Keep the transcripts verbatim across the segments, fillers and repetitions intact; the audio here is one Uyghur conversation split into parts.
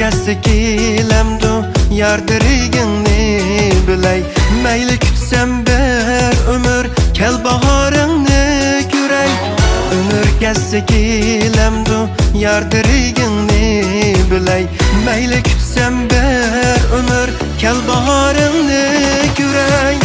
كەتسە كېلەمدۇ يار دېرىكىڭنى بىلەي. مەيلى كۈتسەم بىر ئۆمۈر، كەل باھارىڭنى كۆرەي. ئۆمۈر كەتسە كېلەمدۇ يار دېرىكىڭنى بىلەي. مەيلى كۈتسەم بىر ئۆمۈر، كەل باھارىڭنى كۆرەي.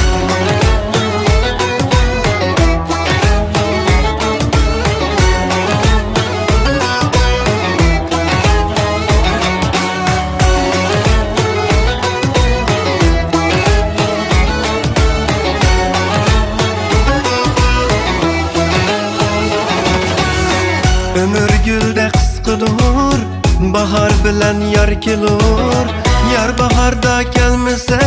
ئۆمۈر گۈلدەك قىسقىدۇر، باھار بىلەن يار كېلۇر. يار باھاردا كەلمىسە،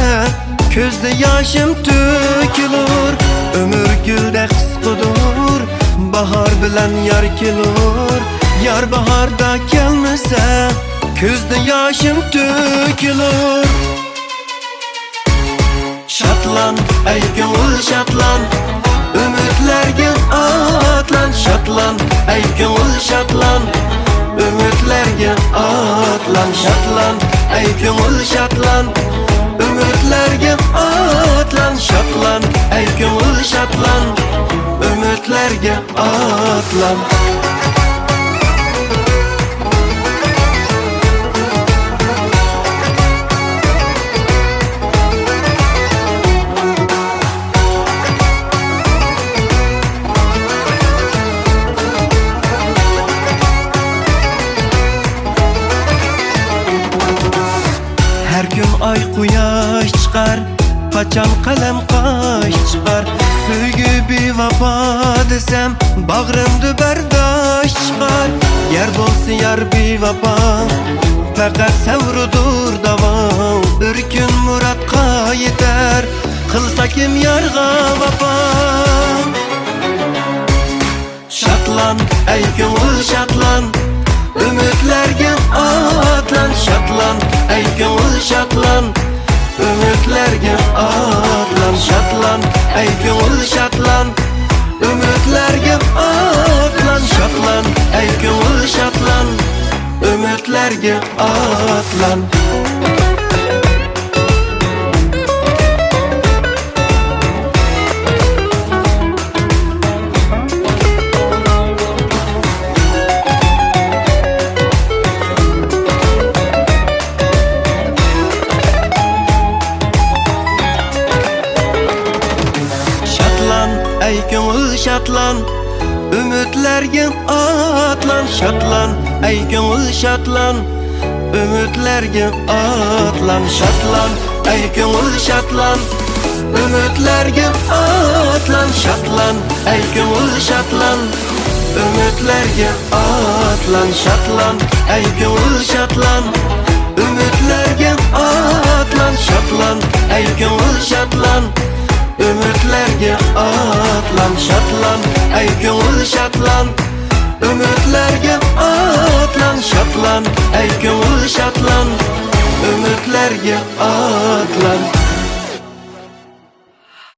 كۆزدە ياشىم تۆكۈلۈر. ئۆمۈر گۈلدەك قىسقىدۇر، باھار بىلەن يار كېلۇر. يار باھاردا كەلمىسە، كۆزدە ياشىم تۆكۈلۈر. شادلان، ئەي كۆڭۈل، شادلان، ئۈمىدلەرگە ئاتلان. شادلان، ئەي كۆڭۈل، شادلان، ئۈمىدلەرگە ئاتلان. شادلان، ئەي كۆڭۈل، شادلان، ئۈمىدلەرگە ئاتلان. شادلان، ئەي كۆڭۈل، شادلان، ئۈمىدلەرگە ئاتلان. ھەر كۈن ئاي، قۇياش چىقار، قاچان قەلەم قاش چىقار؟ سۆيگۈ بىۋاپا دېسەم، باغرىمدا بەرداش چىقار. يار بولسا يار بىۋاپا، پەقەت سەۋرىدۇر داۋا. بىر كۈن مۇرادقا يېتەر، قىلسا كىم يارغا ۋاپا؟ شادلان، ئەي كۆڭۈل، شادلان، ئۈمىدلەرگە ئاتلان. شادلان، ئەي كۆڭۈل، شادلان، ئۈمىدلەرگە ئاتلان. شادلان، ئەي كۆڭۈل، شادلان، ئۈمىدلەرگە ئاتلان. شادلان، ئەي كۆڭۈل، شادلان، ئۈمىدلەرگە ئاتلان. شادلان، ئەي كۆڭۈل، شادلان، ئۈمىدلەرگە ئاتلان. شادلان، ئەي كۆڭۈل، شادلان، ئۈمىدلەرگە ئاتلان. شادلان، ئەي كۆڭۈل، شادلان، ئۈمىدلەرگە ئاتلان. شادلان، ئەي كۆڭۈل، شادلان، ئۈمىدلەرگە ئاتلان. شادلان، ئەي كۆڭۈل، شادلان، ئۈمىدلەرگە ئاتلان. شادلان، ئەي كۆڭۈل، شادلان، ئۈمىدلەرگە ئاتلان. شادلان، ئەي كۆڭۈل، شادلان، ئۈمىدلەرگە ئاتلان. شادلان، ئەي كۆڭۈل، شادلان، ئۈمىدلەرگە ئاتلان.